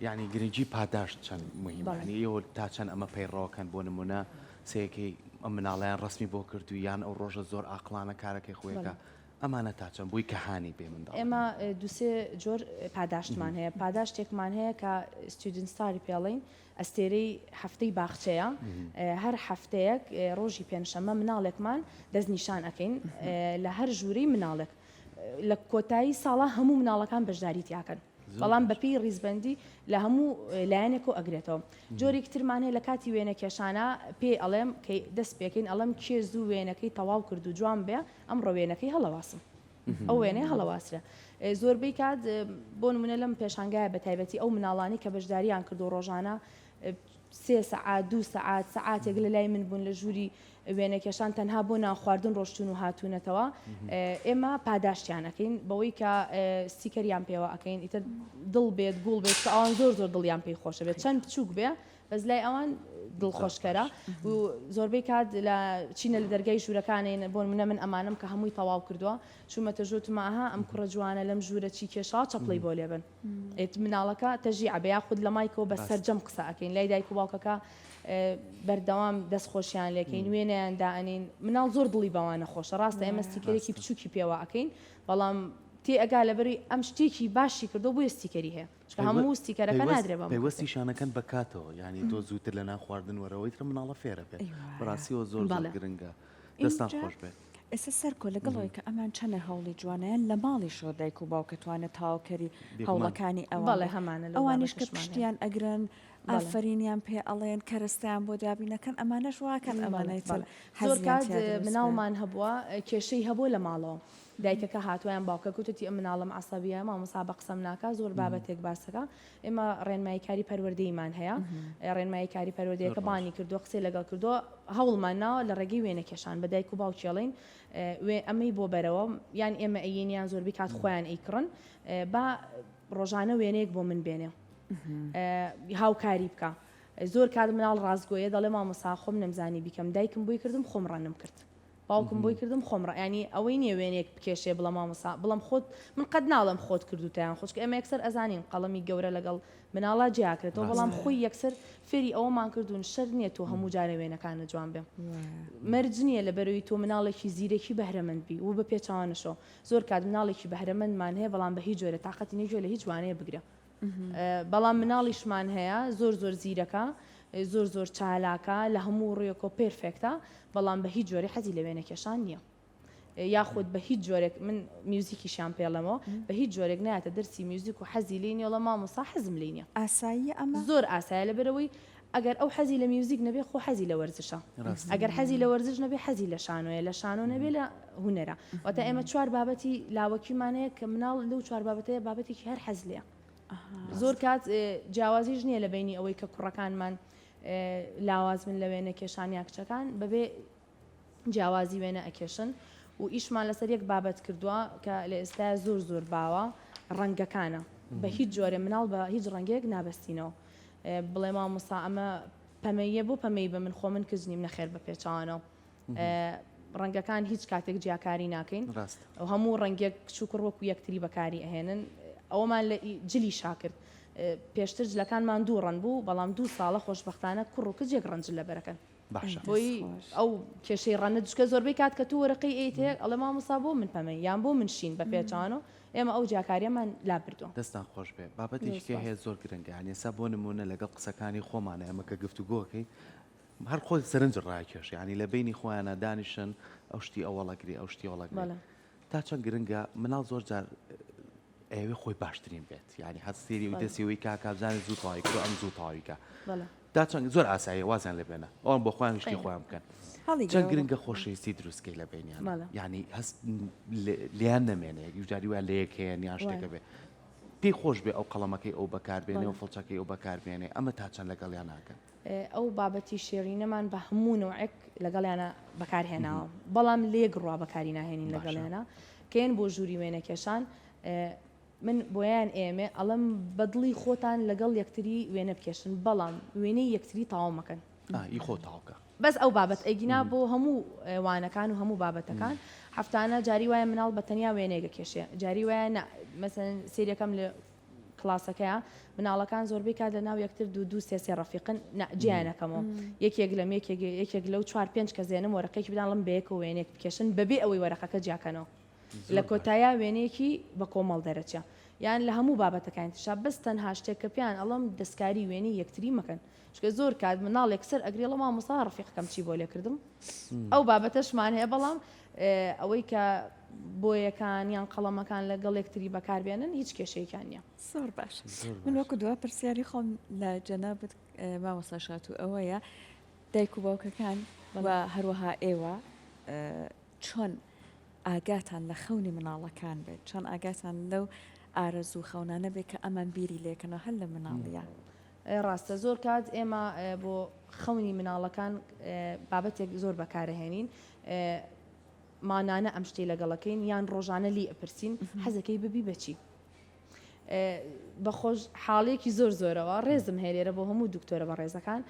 یعنی گرنگی پاداشت چەند مهمە یعنی ئێوە تا چەند ئەمە پەیڕەوەکەن بۆ نمونە سەیەکەی ئەم مناڵیان ڕسمی بۆ کردو یان ئەو ڕۆژە زۆر ئاقلانە کارەکەی خۆیەکە ئەمانە تا چەند بووی کە هانی بێ منداڵ؟ ئێمە دوو سێ جۆر پاداشتمان هەیە، پاداشتێکمان هەیە کە student star ی پێڵین، ئەستێرەی هەفتەی باخچەیە، هەر هەفتەیەک ڕۆژی پێنجشەممە مناڵێکمان دەستنیشان ئەکەین لە هەر ژوورەی مناڵێک، لە کۆتایی ساڵا هەموو مناڵەکان بەشداری تیاکەن. بەڵام بەپێی ڕیزبەندی لە هەموو لایەنێکەوە ئەگرێتەوە. جۆرێکی ترمان هەیە لە کاتی وێنەکێشانا پێی ئەڵێم کەی دەست پێکەین ئەڵێم کێ زوو وێنەکەی تەواو کرد و جوان بێ ئەمڕۆ وێنەکەی هەڵەواسم ئەو وێنەیە هەڵەواسرێ. زۆربەی کات بۆ نمونە لەم پێشانگایە بە تایبەتی ئەو مناڵانەی کە بەشداریان کردو ڕۆژانە سێ سەعات دوو سەعات سەعاتێک لە لای من بوون لە ژووری وێنەکێشان تەنها بۆ نان خواردن ڕۆشتوون و هاتوونەتەوە ئێمە پاداشتیان ئەکەین بەوەی کە ستیکەریان پێوە ئەکەین ئیتر دڵ بێت گوڵ بێت کە ئەوان زۆر زۆر دڵیان پێی خۆشە بێت چەند بچووک بێ بەس لای ئەوان دڵخۆشکەرە و زۆربەی کات لە چینە لە دەرگای ژوورەکانین بۆ منە من ئەمانم کە هەمووی تەواو کردووە چوومەتە ژووتمە ئەها ئەم کوڕە جوانە لەم ژوورە چی کێشا چەپڵەی بۆ لێبن ئێت مناڵەکە تەژیع بێ یاخود لە مایکەوە بە سەرجەم قسە ئەکەین لای دایک و باوکەکە بەردەوام دەست خۆشیان لێکەین وێنەیان دائەنین مناڵ زۆر دڵی بەوانە خۆشە ڕاستە ئێمە ستیکەرێکی بچووکی پێوە ئەکەین بەڵام تێ ئەگا لەبەری ئەم شتێکی باشی کردو بۆیە ستیکەری هەیە چونکە هەموو ستیکەرەکە نادرێ بەم پەیوەستیشانەکەن بە کاتەوە یعنی تۆ زووتر لە نان خواردن وەرەوەی ترە مناڵە فێرە بێت بەڕاستیەوە زۆر زۆر گرنگە دەستان خۆش بێت. ئێستا سەرکۆ لەگەڵ ئەوەی کە ئەمان چەنە هەوڵی جوانەیان لە ماڵیشەوە دایک و باوکە توانێت تەواوکەری هەوڵەکانی ئەوان بەڵێ هەمانە ئەوانیش کە پشتیان ئەگرن. ئافەرینیان پێ ئەڵێن کەرەستەیان بۆ دابینەکەن ئەمانەش واکەن ئەمانەی تر زۆر کات مناڵمان هەبووە کێشەی هەبووە لە ماڵەوە دایکەکە هاتووە یان باوکەکە وتویەتی ئەم مناڵم عەسەبیە مامۆستا بە قسەم ناکا زۆر بابەتێک باسەکە ئێمە ڕێنماییکاری پەروەردەییمان هەیە ڕێنماییکاری پەروەردەیەکە بانی کردووە قسەی لەگەڵ کردووە هەوڵمان ناوە لە ڕێگەی وێنەکێشان بە دایک و باوکی ئەڵێین وێ ئەمەی بۆ بەرەوە یان ئێمە ئەیین یان زۆربەی کات خۆیان ئەیکڕن با ڕۆژانە وێنەیەک بۆ من بێنێ هاوکاری بکە زۆر کات مناڵ ڕاستگۆیە دەڵێ مامۆسا خۆم نەمزانی بیکەم دایکم بۆی کردم خۆم ڕەنم کرد باوکم بۆی کردم خۆم ڕا یانی ئەوەی نیە وێنەیەک بکێشێ بڵێ مامۆستا بڵێم خۆت من قەت ناڵێم خۆت کردوتە یان خۆ چونکە ئێمە یەکسەر ئەزانین قەڵەمی گەورە لەگەڵ مناڵا جیاکرێتەوە بەڵام خۆی یەکسەر فێری ئەوەمان کردوون شەرت نیە تۆ هەموو جارێ وێنەکانت جوان بێ مەرج نیە لەبەرەوەی تۆ مناڵێکی زیرەکی بەهرەمەند بی و بە پێچەوانەشەوە زۆر کات مناڵێکی بەهرەمەندمان هەیە بەڵام بە هیچ جۆرێ تاقەتی نیە گوێ لە هیچ وانەیە بگرێ بەڵام مناڵیشمان هەیە زۆر زۆر زیرەکە زۆر زۆر چالاکە لە هەموو ڕوویەکەوە perfect ە بەڵام بە هیچ جۆرێ حەزی لە وێنەکێشان نییە یاخود بە هیچ جۆرێک من میوزیکیشیان پێڵەمەوە بە هیچ جۆرێک نایەتە دەرسی میوزیک و حەزی لێی نییە وەڵا مامۆستا حەزم لێی نییە ئاساییە ئەمە؟ زۆر ئاسایە لەبەرئەوەی ئەگەر ئەو حەزی لە میوزیک نەبێ خۆ حەزی لە وەرزشە ئەگەر حەزی لە وەرزش نەبێ حەزی لە شانۆیە لە شانۆ نەبێ لە هونەرە واتە ئێمە چوار بابەتی لاوەکیمان هەیە کە مناڵ لەو چوار بابەتەیە بابەتێکی هەر حەز لێیە زۆر کات جیاوازیش نییە لە بینی ئەوەی کە کوڕەکانمان لاواز بن لە وێنە کێشان یا کچەکان بەبێ جیاوازی وێنە ئەکێشن و ئیشمان لەسەر یەک بابەت کردووە کە لە ئێستایا زۆر زۆر باوە ڕەنگەکانە بە هیچ جۆرێ مناڵ بە هیچ ڕەنگێک نابەستینەوە بڵێ مامۆستا ئەمە پەمەییە بۆ پەمەیی بە من خۆ من کچ نیم نەخێر بە پێچەوانەوە ڕەنگەکان هیچ کاتێک جیاکاری ناکەین هەموو ڕەنگێک کچ و کوڕ وەکو یەکتری بەکاری ئەهێنن ئەوەمان لە جلی شاکرد پێشتر جلەکانمان دوو ڕەنگ بوو بەڵام دوو ساڵە خۆشبەختانە کوڕ و کچ یەک ڕەنگ جل لەبەرەکەن باشە. بۆی ئەو کێشەی ڕەنە چونکە زۆربەی کات کە تۆ وەرەقەی ئەیتێ ئەڵێ مامۆستا بۆ من پەمەی یان بۆ من شین بە پێچەوانەوە ئێمە ئەو جیاکاریەمان لابردووە. دەستتان خۆش بێ بابەتێکی کە هەیە زۆر گرنگە یانی ئێستا بۆ نموونە لەگەڵ قسەکانی خۆمانە ئێمە کە گفتوگۆکەی هەر خۆی سەرنج ڕاکێش یانی لە بینی خۆیانە دانیشن ئەو شتی ئەوەڵەگری ئەو شتی ئەوڵەگری تا چەند گرنگە مناڵ زۆر جار ئەیەوێ خۆی باشترین بێت یعنی هەر سێری و دەستی وی کاکا بزانێت زوو تەواوی کردو ئەم زوو تەواوی کە تا چەند زۆر ئاساییە وازیان لێ بێنە ئەوان بۆ خۆیان شتی خۆیان بکەن چەند گرنگە خۆشەویستی دروستکەی لە بینیان یعنی هەست لێیان نەمێنێ یوجاری وایە لە یەک هەیە یان شتێکە بێ پێی خۆش بێ ئەو قەڵەمەکەی ئەو بەکاربێنێ و فڵچەکەی ئەو بەکاربێنێ ئەمە تا چەند لەگەڵیان ناکەن ئەو بابەتی شێرینەمان بە هەموو نەوعێک لەگەڵیانە بەکارهێناوە بەڵام لێک ڕوا بەکاری ناهێنین لەگەڵیانە کەین بۆ ژووری وێنەکێشان من بۆیان ئێمێ ئەڵم بە دڵی خۆتان لەگەڵ یەکتری وێنە بکێشن بەڵام وێنەی یەکتری تەواو مەکەن ئی خۆ تەواوکە بەس ئەو بابەت ئەگینا بۆ هەموو وانەکان و هەموو بابەتەکان هەفتانە جاری وایە مناڵ بە تەنیا وێنەیەک ئەکێشێ جاری وایە نا مەسەن سەیرەکەم لە کڵاسەکەیا مناڵەکان زۆربەی کات لەناو یەکتر دوو دوو سێ سێ ڕەفیقن نا جیایان ئەکەمەوە یەکێک لەم یەکێک یەکێک لەو چوار پێنج کەس دێنم وەرەقەیەکی بدان ئەڵێم بەیەکەوە وێنەیەک بکێشن بەبێ ئەوەی وەرەقەکە جیاکەنەوە لە کۆتایا وێنەیەکی بە کۆمەڵ دەرەچێ یان لە هەموو بابەتەکانی ترشا بەس تەنها شتێک کە پێیان ئەڵێم دەستکاری وێنەی یەکتری مەکەن چونکە زۆر کات مناڵێک سەر ئەگرێ ئەڵێ مامۆستا ڕەفیقەکەم چی بۆ لێکردم ئەو بابەتەشمان هەیە بەڵام ئەوەی کە بۆیەکان یان قەڵەمەکان لەگەڵ یەکتری بەکاربێنن هیچ کێشەیەکیان نییە. زۆر باش من وەکو دوا پرسیاری خۆم لە جەنابت مامۆستا شاتوو ئەوەیە دایک و باوکەکان و هەروەها ئێوە چۆن ئاگاتان لە خەونی مناڵەکان بێت چۆن ئاگاتان لەو ئارەزوو خەونانە بێت کە ئەمان بیری لێکەنەوە هەر لە مناڵیە ڕاستە زۆر کات ئێمە بۆ خەونی مناڵەکان بابەتێک زۆر بەکارەهێنین مانانە ئەم شتەی لەگەڵەکەین یان ڕۆژانە لی ئەپرسین حەزەکەی ببی بەچی بە خۆش حاڵێکی زۆر زۆرەوە ڕێزم هەیە لێرە بۆ هەموو دکتۆرە بە ڕێزەکان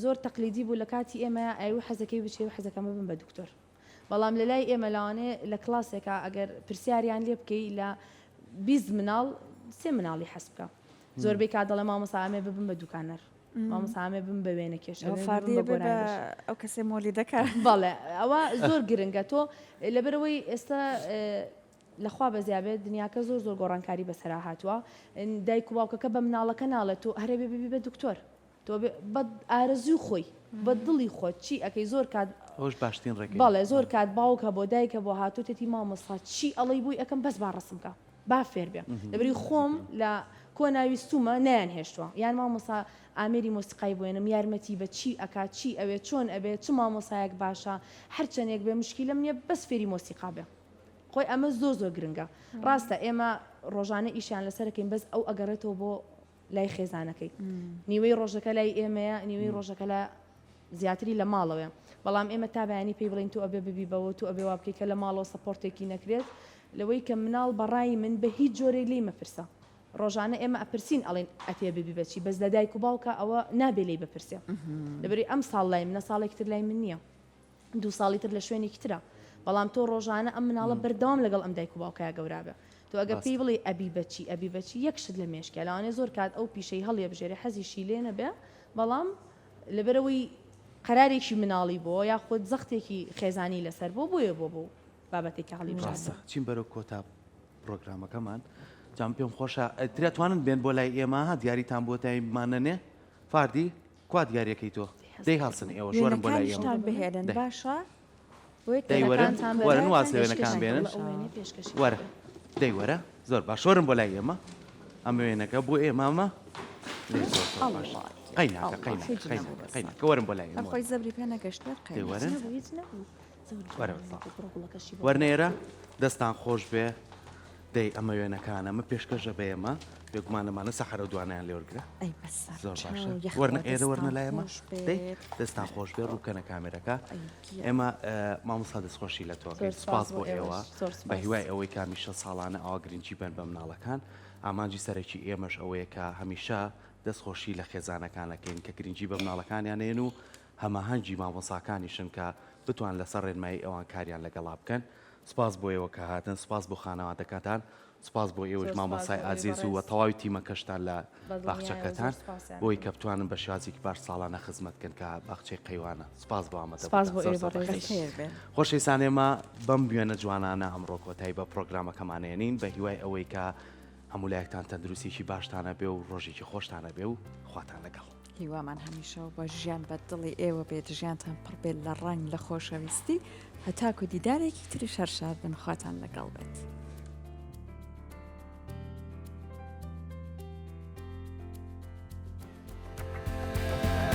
زۆر تەقلیدی بوو لە کاتی ئێمە ئەو حەزەکەی بچێ و حەزەکەم ببم بە دکتۆر بەڵام لە لای ئێمە لەوانەیە لە کڵاسێکا ئەگەر پرسیاریان لێ بکەی لە 20 مناڵ سێ مناڵی حەز بکە زۆربەی کات دەڵێ مامۆستا ئەمێ ببم بە دوکانەر مامۆستا ئەمێ بم بە وێنە کێش ئەو کەسێ مۆلی دەکە بەڵێ ئەوە زۆر گرنگە تۆ لەبەرەوەی ئێستا لەخوا بەزیابێت دنیاکە زۆر زۆر گۆڕانکاری بەسەرا هاتووە دایک و باوکەکە بە مناڵەکە ناڵێت تۆ هەرەبێ ببی بە دکتۆر تۆ بێ بە ئارەزووی خۆی بە دڵی خۆت چی ئەکەی زۆر کات ئەوەش باشترین ڕێگەیە. بەڵێ زۆر کات باوک هەبووە دایک هەبووە هاتووتێتی مامۆستا چی ئەڵێی بۆی ئەکەم بەس با ڕەسم کا با فێر بێ لەبری خۆم لە. کۆنا ویستومە نەیان هێشتوە یان مامۆسا ئامێری مۆسیقای بۆێنم یارمەتی بە چی ئەکا چی ئەوێ چۆن ئەبێ چ مامۆسایەک باشە هەرچەنێک بێ مشکیلەم نیە بەس فێری مۆسیقا بێ خۆی ئەمە زۆر زۆر گرنگە ڕاستە ئێمە ڕۆژانە ئیشیان لەسەرەکەین بەس ئەو ئەگەڕێتەوە بۆ لای خێزانەکەی نیوەی ڕۆژەکە لای ئێمەیە نیوەی ڕۆژەکە لە زیاتری لە ماڵەوەیە بەڵام ئێمە تا بەیانی پێی بڵێین تۆ ئەبێ ببی بەوە تۆ ئەبێ وا بکەی کە لە ماڵەوە support ێکی نەکرێت لەوەی کە مناڵ بەڕای من بە هیچ جۆرێک لێی مەپرسە ڕۆژانە ئێمە ئەپرسین ئەڵێن ئەتێ ببی بەچی بەس لە دایک و باوکە ئەوە نابێ لێی بپرسێ لەبەری ئەم ساڵ لای منە ساڵێکی تر لای من نییە دوو ساڵی تر لە شوێنێکی ترە بەڵام تۆ ڕۆژانە ئەم مناڵە بەردەوام لەگەڵ ئەم دایک و باوکەیا گەورا بێ تۆ ئەگەر پێی بڵێی ئەبی بەچی ئەبی بەچی یەک شت لە مێشکیا لەوانەیە زۆر کات ئەو پیشەی هەڵیەبژێرێ حەزیشی لێ نەبێ بەڵام لەبەرئەوەی قەرارێکی مناڵی بۆ یاخود زەختێکی خێزانی لەسەر بۆ بۆیە بۆ بۆ بابەتێکی هەڵی ڕاستە چین بەرەو کۆتا پرۆگرامەکەمان جام پێم خۆشە ترەتوانن بێن بۆ لای ئێمە ها دیاریتان بۆ تایمانەنێ فاردی کوا دیاریەکەی تۆ دەی هەڵسن ئێوەش وەرن بۆ لای ئێمە وێنەکانیشتان بهێنن باشە دەی وەرن وەرن واز لە وێنەکان بێنن وەرە دەی وەرە زۆر باش وەرن بۆ لای ئێمە ئەمە وێنەکە بۆ ئێمە ئەمە قەیناکە قەیناکە وەرن بۆ لای ئێمە خۆی زەبری پێ نەگەشت دەی وەرن وەرنە ئێرە دەستان خۆش بێ دەی ئەمە وێنەکانە ئەمە پێشکەشە بە ئێمە بێگومان لەمانە سەحەرە و دوانیان لێوەرگرە زۆر باشە وەرنە ئێرە وەرنە لای ئێمە دەی دەستان خۆش بێ ڕووکەنە کامێرەکە ئێمە مامۆستا دەستخۆشی لە تۆ سپاس بۆ ئێوە بە هیوای ئەوەی کە هەمیشە ساڵانە ئەوە گرنگی بن بە مناڵەکان ئامانجی سەرەکی ئێمەش ئەوەیە کە هەمیشە دەستخۆشی لە خێزانەکانەکەین کە گرنگی بە مناڵەکانیان نێن و هەماهەنگی مامۆساکانیشن کە بتوان لەسەر ڕێنمایی ئەوان کاریان لەگەڵا بکەن سپاس بۆ ئێوە کە هاتن سپاس بۆ خانەوادەکەتان سپاس بۆ ئێوەش مامۆستای ئازیز و تەواوی تیمەکەشتان لە باخچەکەتان بۆی کە بتوانن بە شێوازێکی باش ساڵانە خزمەت کەن کە باخچەی قەیوانە سپاس بۆ ئامادە خۆشەویستان ئێمە بەم وێنە جوانانە ئەمڕۆ کۆتایی بە پرۆگرامەکەمان ئێنین بە هیوای ئەوەی کە هەموو لایەکتان تەندروستیی باشتانە بێ و ڕۆژێکی خۆشتانە بێ و خواتان لەگەڵ. هیوامان هەمیشە و بە ژیان بە دڵی ئێوە بێت ژیانتان پڕ بێت لە ڕەنگ لە خۆشەویستی هەتاکو دیدارێکی تریش هەر شاد بن خواتان لەگەڵ بێت.